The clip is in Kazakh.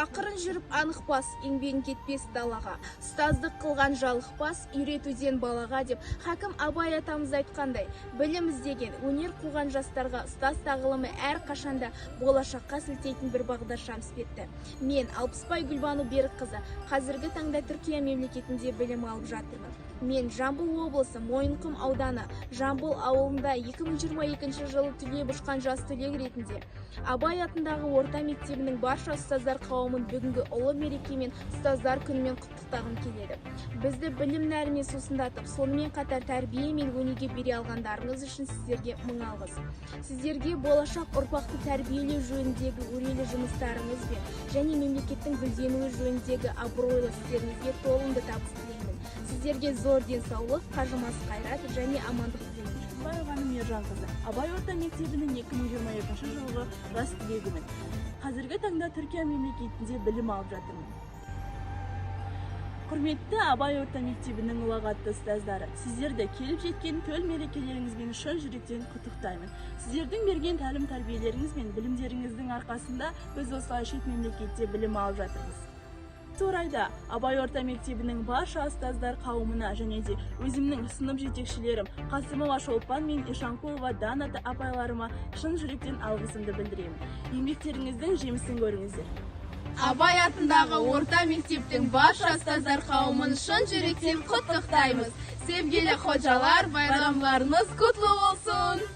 Ақырын жүріп анық бас, еңбегің кетпес далаға. Ұстаздық қылған жалықпас, үйретуден балаға деп хакім Абай атамыз айтқандай, білім іздеген, өнер қуған жастарға ұстаз тағылымы әр қашанда болашаққа сілтейтін бір бағдаршам іспетті. Мен, Алпысбай Гүлбану Берікқызы, қазіргі таңда Түркия мемлекетінде білім алып жатырмын. Мен Жамбыл облысы Мойынқұм ауданы Жамбыл ауылында 2022 жылы түлеп ұшқан жас түлек ретінде Абай атындағы орта мектебінің барша ұстаздар қауымын бүгінгі ұлы мерекемен, Ұстаздар күнімен құттықтағым келеді. Бізді білім нәрімен сусындатып, сонымен қатар тәрбие мен өнеге бере алғандарыңыз үшін сіздерге мың алғыс. Сіздерге болашақ ұрпақты тәрбиелеу жөніндегі өрелі жұмыстарыңызбен және мемлекеттің гүлденуі жөніндегі абыройлы істеріңізге толымды табыс тілеймін. Сіздерге зор денсаулық, қажымас қайрат және амандық тілеймін. Баеваным Ержанқызы, Абай орта мектебінің 2022 жылғы жас түлегімін. Қазіргі таңда Түркия мемлекетінде білім алып жатырмын. Құрметті Абай орта мектебінің ұлағатты ұстаздары, сіздерді келіп жеткен төл мерекелеріңізбен шын жүректен құттықтаймын. Сіздердің берген тәлім тәрбиелеріңіз бен білімдеріңіздің арқасында біз осылай шет мемлекетте білім алып жатырмыз. Осы орайда Абай орта мектебінің барша ұстаздар қауымына және де өзімнің сынып жетекшілерім Қасымова Шолпан мен Ишанқұлова Дана апайларыма шын жүректен алғысымды білдіремін. Еңбектеріңіздің жемісін көріңіздер. Абай атындағы орта мектептің барша ұстаздар қауымын шын жүректен құттықтаймыз. Sevgili hocalar, bayramlarınız kutlu olsun.